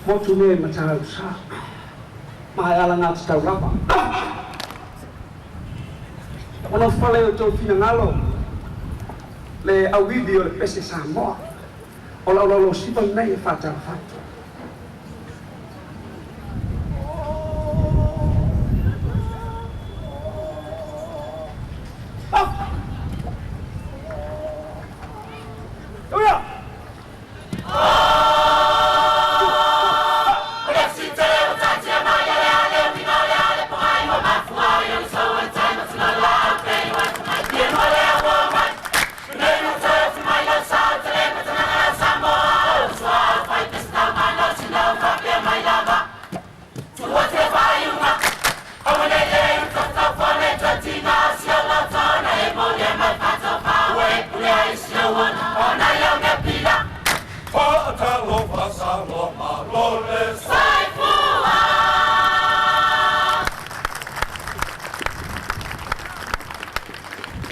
Motu nei Matausa. Ma e ala ngā te lava. Ona whale o tō finangalo. Le auivi o le pese Samoa. O lau lau sipa nei e whātala whātua.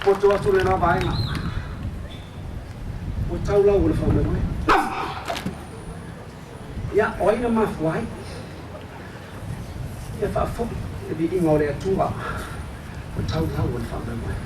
Motu atu le nā vaenga. O taulau o le whamemoe. Ia, o aina mafuai. Ia whaafo, e bi inga o le atua. O taulau o le whamemoe.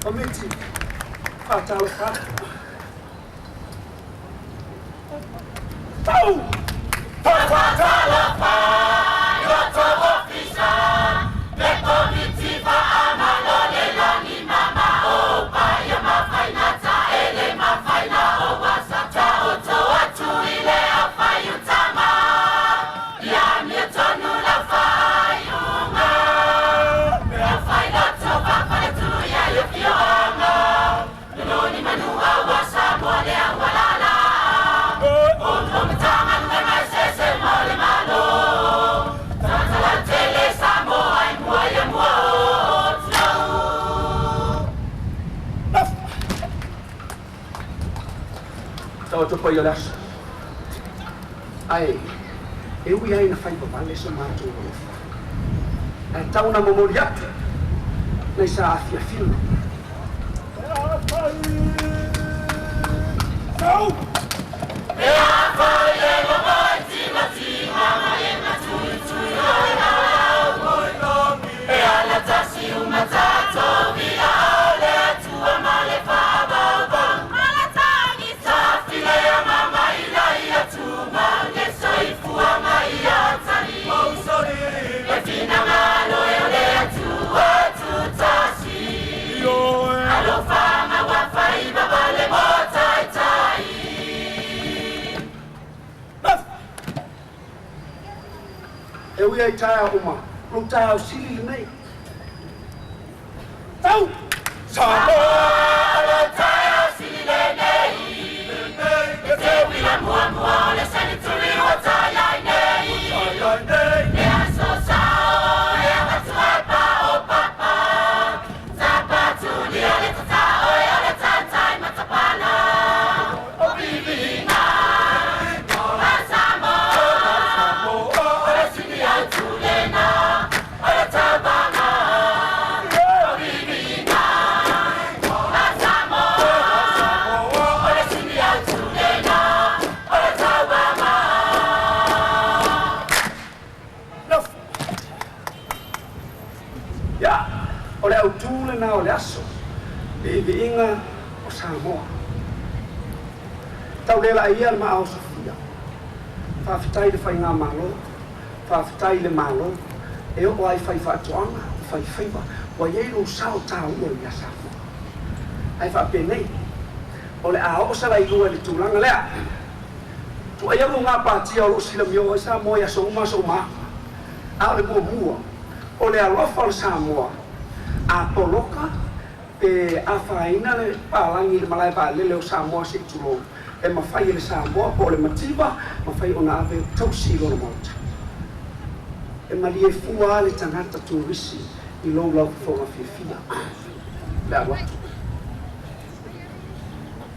Komiti, whātalo whātalo. Tau! Whātalo whātalo ofisa, le komiti whaamalo le lani mama o paia mawhaina ta ele mawhaina o wasa ta o tō atu i le awhai utama. Ia mia tonu la whaiunga, mea whai loto whawhale tu ia i fioanga. Nunoni manua wasa mo le awalala. O matanga nue mai se mo le malo. Tala tele sa mo ai mua ia mua o tau. Tau atu pai o le aso. Ai, e ui ai na whai papale so mātou o lofa. Ai tau na momori atu, nei sa awhia whina. E a whai e longo e tima tima mai e matui tui oi au. E ala tasi umatato via o le atua ma le whabau. Ala tangi sa filea mama ila ia tuma le soifuanga ia tani. E fina ngalo e o le atua tutasi. Alofa ma wafai baba le mo tai tai. E ui ai taia uma, lou taia o sili le nei. Tau! Samoa lo taia sili le nei. E te Viiviiga o Samoa. Tau le laʻi ia le maa o Sofia. Faafetai le faigamālō, faafetai le Malo e oo ai fai faatoaga, faifaiva, ua iai lou sao taua ia Samoa. Ae faapenei, o le a oo salailua i le tulaga lea. Tuʻai luga patia o loo silamio ai Samoa i aso uma aso uma. A o le muamua, o le alofa o le Samoa, a poloka pe afaina le palagi le malae vaalele o Samoa se i tulou, e mafai e le Samoa po o le mativa, mafai ona ave tausi i lona maota. E malie fua le tagata turisi i lou laufofoga fiafia le alu atu.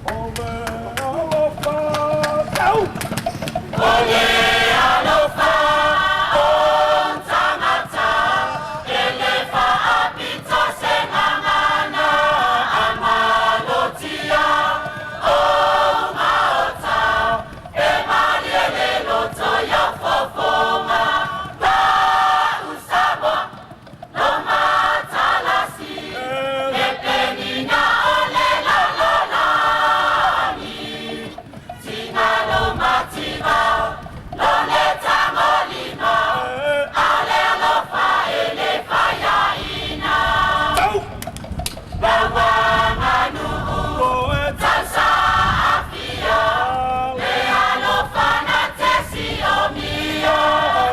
O le alofa tau. O le alofa o tagata e le faapito se gagana amalotia o maota e malie le loto ia fofoga lau Samoa lo matalasi le penina o le lalolagi tigalo mativa lo le tagolima a le alofa e le faiaina Tau. lauaganuu tausaafia le alofa na tesiomia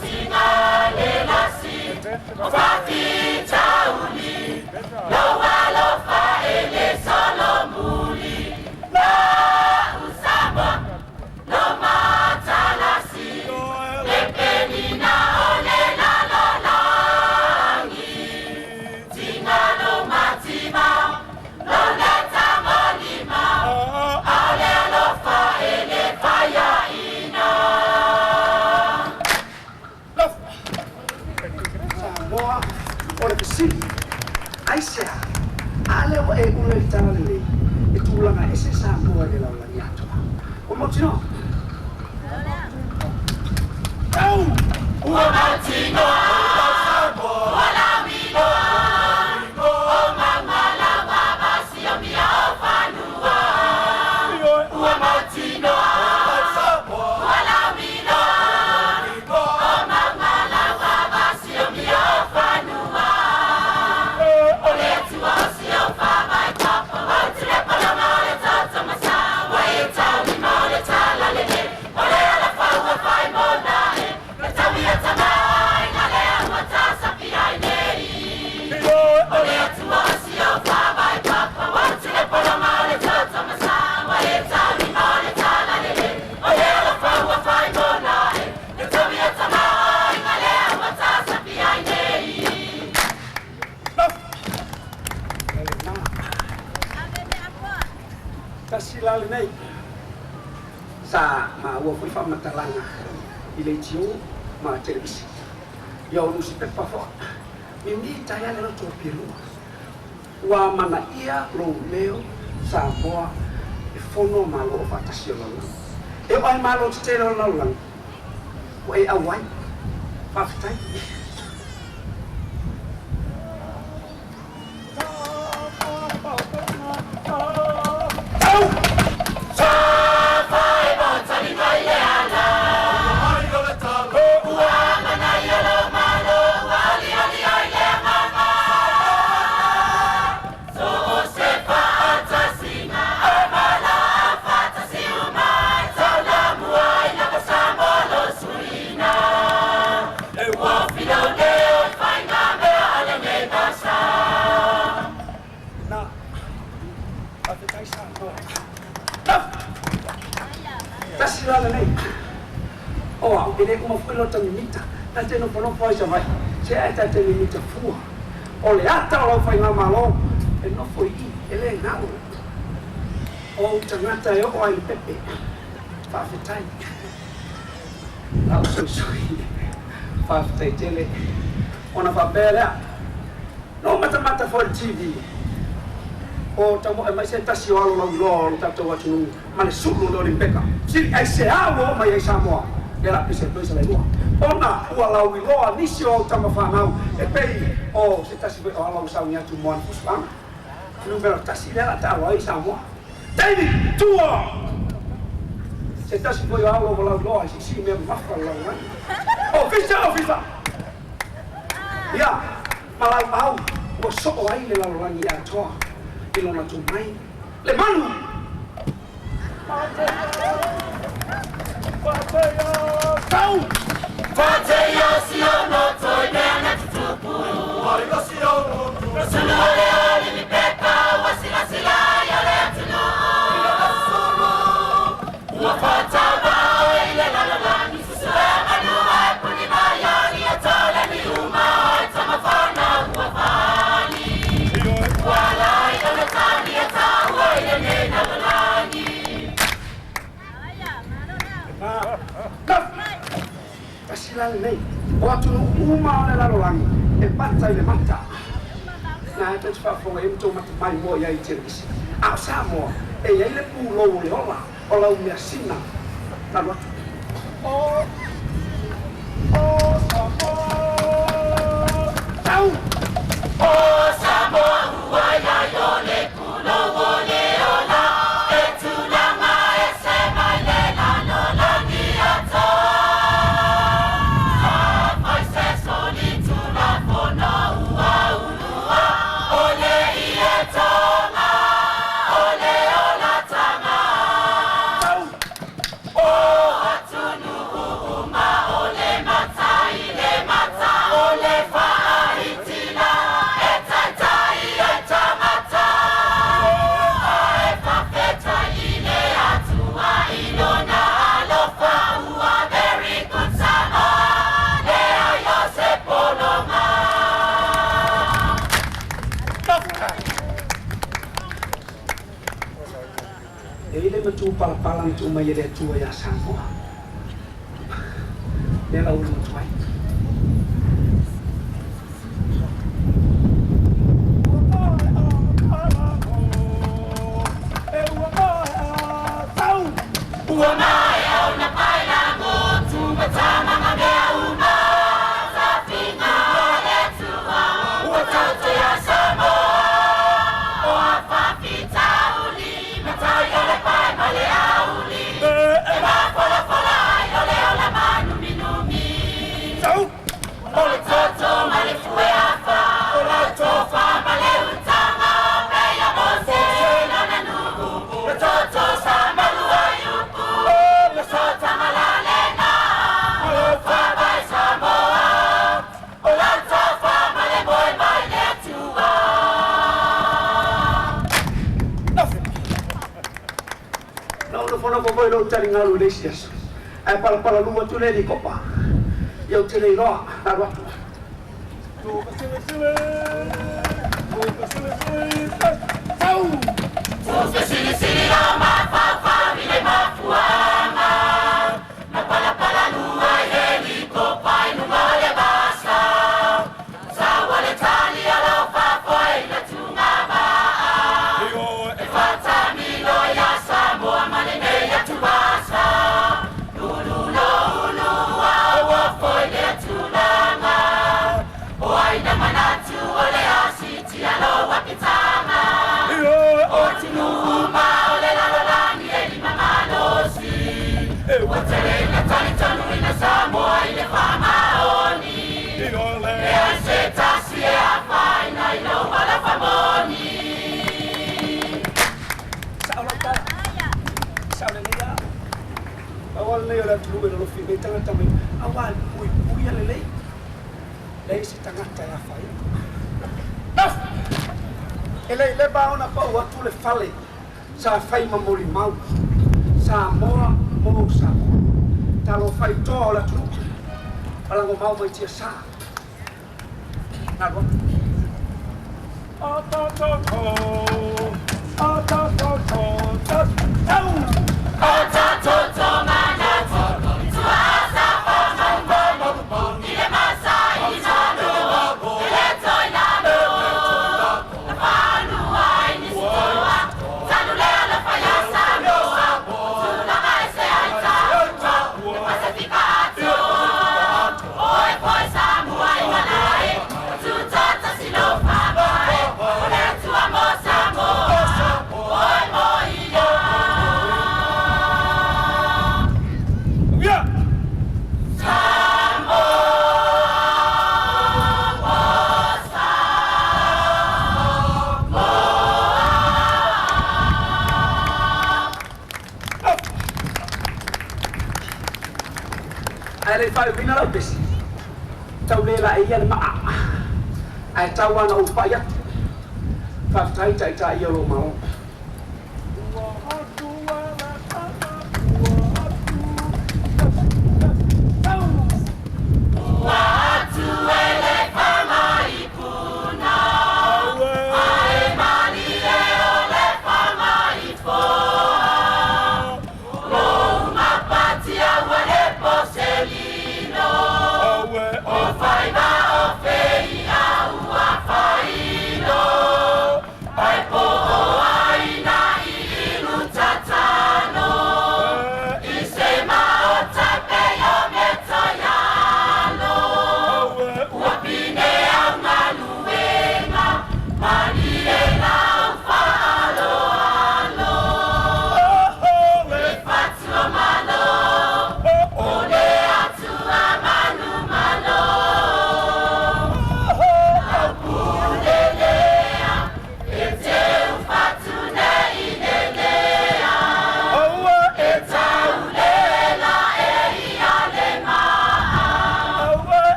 tigalelasi o faafitauli lou alofa e le solomuli lau Samoa lo matalasi le penina o le lalolagi tigalo mativa lo le tagolima a le alofa e le faiaina. Samoa o le fesili aisea a lea ua e ula i le tala lelei e tulaga ese Samoa i le lalolagi atoa o mautinoa. Tau. Ua mautinoa ua lauiloa o maumalaua masiomia o fanua. Ua mautinoa ua lauiloa o maumalaua masiomia o fanua. O le Atua o si ou faavae papa o tule palama o le toto masa ua e taulima o le talalelei o le alafau ua fai mona e le tauia tamaoaiga lea ua tasafi ai nei. O le Atua o si ou faavae papa o tule palama o le toto masa ua e taulima o le talalelei o le alafau ua fai mona e le tauia tamaoaiga lea ua tasafi ai nei. Lena tasi la lenei sa maua foi faamatalaga i leitio ma televisi ia o nusipepa foʻi mimita ai ale loto o pielua ua manaia lou leo Samoa e fono malo o faatasi o lalolagi e oo ai malo tetele o le lalolagi ua e auai. Faafetai. Tau. Safa e motali mai le ala ua manaia lo malo ua aliali ai le agaga so o se faatasiga o malo afatasi uma taulamua i lava Samoa lo suina ua filoneo i faigamea a lenei vasa. Na faafetai Samoa. Tasi la lenei o au e lē uma foi lota mimita tate nofonofo ai savai se ae tate mimita fua o le ata o lau faigamālō e nofo i i e lē galo o tagata e oo ai le pepe. Faafetai lau soisoi, faafetai tele ona faapea lea no matamata foi le TV o taumoe mai se tasi o alo lauiloa o le tatou atunuu ma le sulu le Olimpeka sili ai se a ua oo mai ai Samoa le la pese toi salailua ona ua lauiloa nisi o au tamafanau e pei o se tasi foi o alo ua sauni atu mo ana fusuaga. Numero 1 lea la taalo ai Samoa. Taimi, tua! Se tasi foi o alo o lauloa, i sisi mea mafa le lalolagi. Ofisa, ofisa! Ia, ma lauau, ua soo ai le lalolagi atoa i lona tomai. Le manu! Tau! Tasi la lenei. O atunuu uma o le lalolagi e mata i le mata. Na e tou te faafofoga i ai ma tou matamaimoa i ai i televisi. A o Samoa, e i ai le pulou o le ola o lau measina talu atu. O, o Samoa, Tau! Tau! E i le matua palapala na tuu mai e le Atua iā Samoa. Lea la ulu atu ai. Ua Na ou nofonofo foi lou taligalu i le isi aso, ae palapalalua atu le elikopa. Ia ou te le iloa, na alu atu. Tau! Sao lau tala. Sao lelei lava. Pau lava lenei o le atunuu e lolofi mai tagata mai, auā e puipuia lelei. Leai se tagata e afaina. E le i leva ona pau atu le fale sa fai ma molimau. Samoa mo Samoa. Talofa i toa o le atunuu. Falagomau mai tiasa. Na alu atu. Tau! Ae le i faaiuina lau pesi, tau le laei ia le maa, ae tau lava ona ou pai atu. Faafetai taitai ia o lou Malo.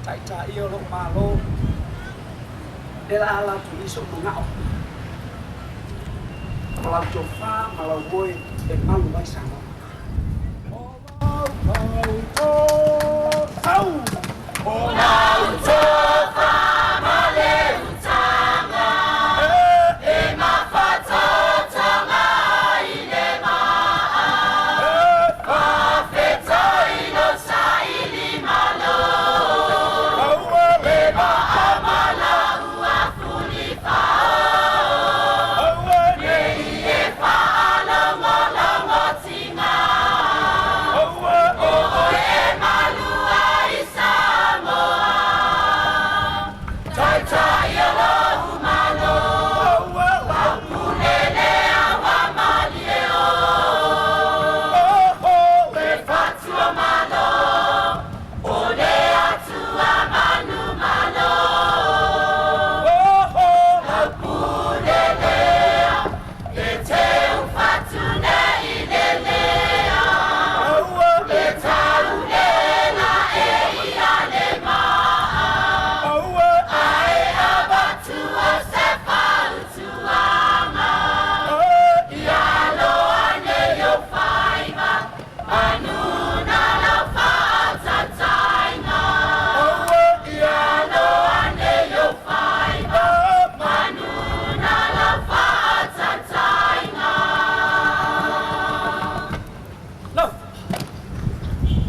Taitai o lou Malo, e la ala atu i sou manao o lau tofa ma lau moe e malu ai Samoa.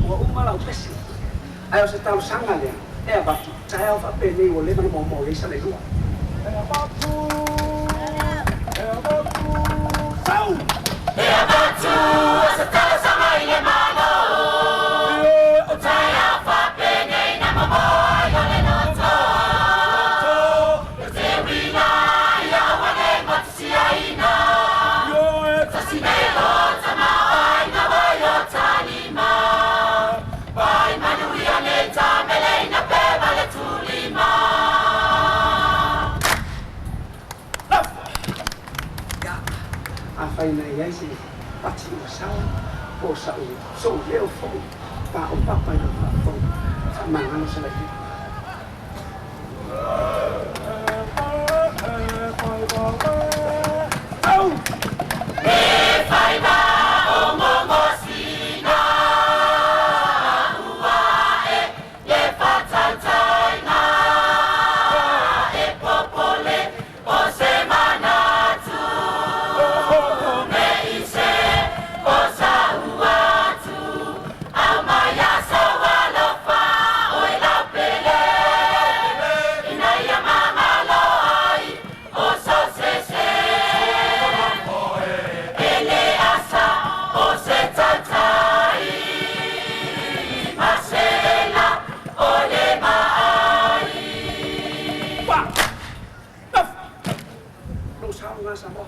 Ua uma lau pesi, ae o se talosaga lea e avatu, taeao faapenei ua leva ona maomao i ai Saleilua. Afai na i ai se pati ua sala po o sa'u sou leo foi paopapa i lau faafofoga, faamagalo Saleilua. Lou sao lena Samoa.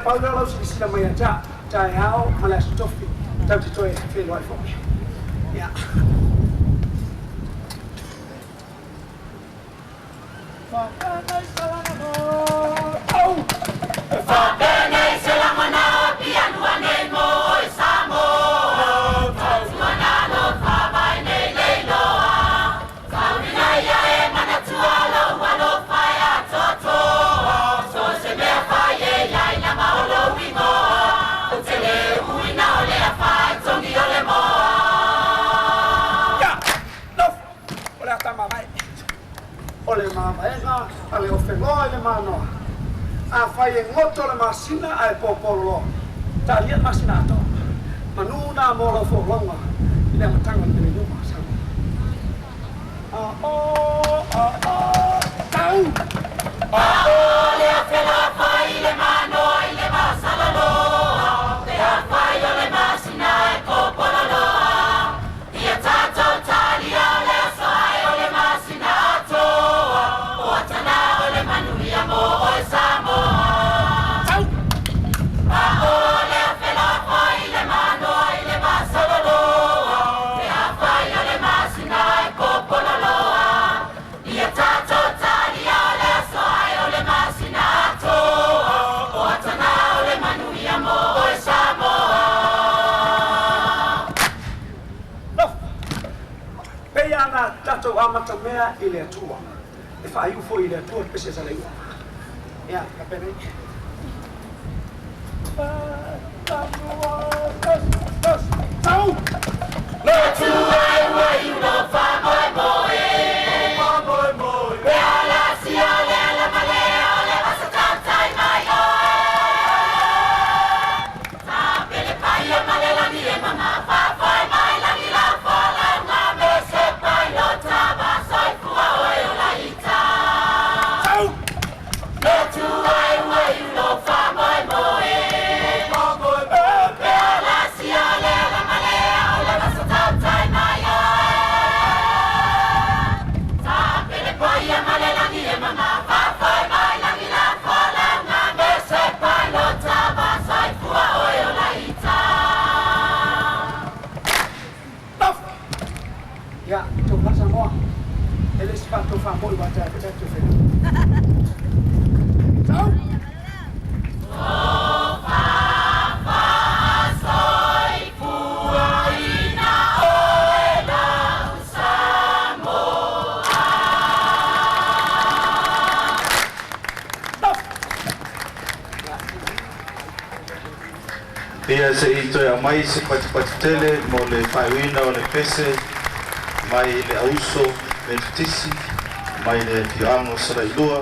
Pau lea o lau silasila mai ia te a'u, taeao ma le Aso Tofi tatou te toe feiloai foi. Ia. Faapenei se lagona o pianua nei mo oe Samoa. Tautuana alofa mai nei leiloa. Taulina ia e manatua lou alofa e atoatoa. So o se mea fai e iai lava o lou igoa. Ou te le uina o le afa e togi o le moa. Ia, nofo, o le a ta mavae. O le mavaega a le ofeloa i le manoa. Afai e goto le masina ae popololoa, talia le masina atoa. Manu na mo lau folauga i le amataga o le mileniuma a Samoa. A o, a o, tau! O le afeloa foi i le manoa i le masaloloa. Pe afai o le masina e kopololoa. Ia tatou talia o le aso ae o le masina atoa. O atana o le manuia mo oe Samoa. Tau! O le afeloa foi i le manoa i le masaloloa. Pe afai o le masina e kopololoa. Ia tatou talia o le aso ae o le masina atoa. O atana o le manuia mo oe Samoa. Nofo. Pei ana tatou amatamea i le Atua. E faaiu foi i le Atua le pese a Saleua. Ia, faapena. Tau! Le Atua e ua i ulo faamoemoe. Le ala sia o le ala malea o le vasa tautai mai oe. Tapele paia ma le lagi e mama faafoe mai lagi lau folauga me se pai lo tava soifua oe o laita. Tau! Le Atua e ua i ulo faamoemoe. Le ala sia o le ala malea o le vasa tautai mai oe. Tapele paia ma le lagi e mama faafoe mai lagi lau folauga me se pai lo tava soifua oe o laita. Nofo. Ia, tou Samoa. E le isi faatou faamoi ua tae tatou feiloai. Tau! Soifuaina oe lau Samoa. Nofo. Ia se i toe aumai se patipati tele mo le faaiuina o le pese mai le auso Metotisi mai le afioaga o Salailua.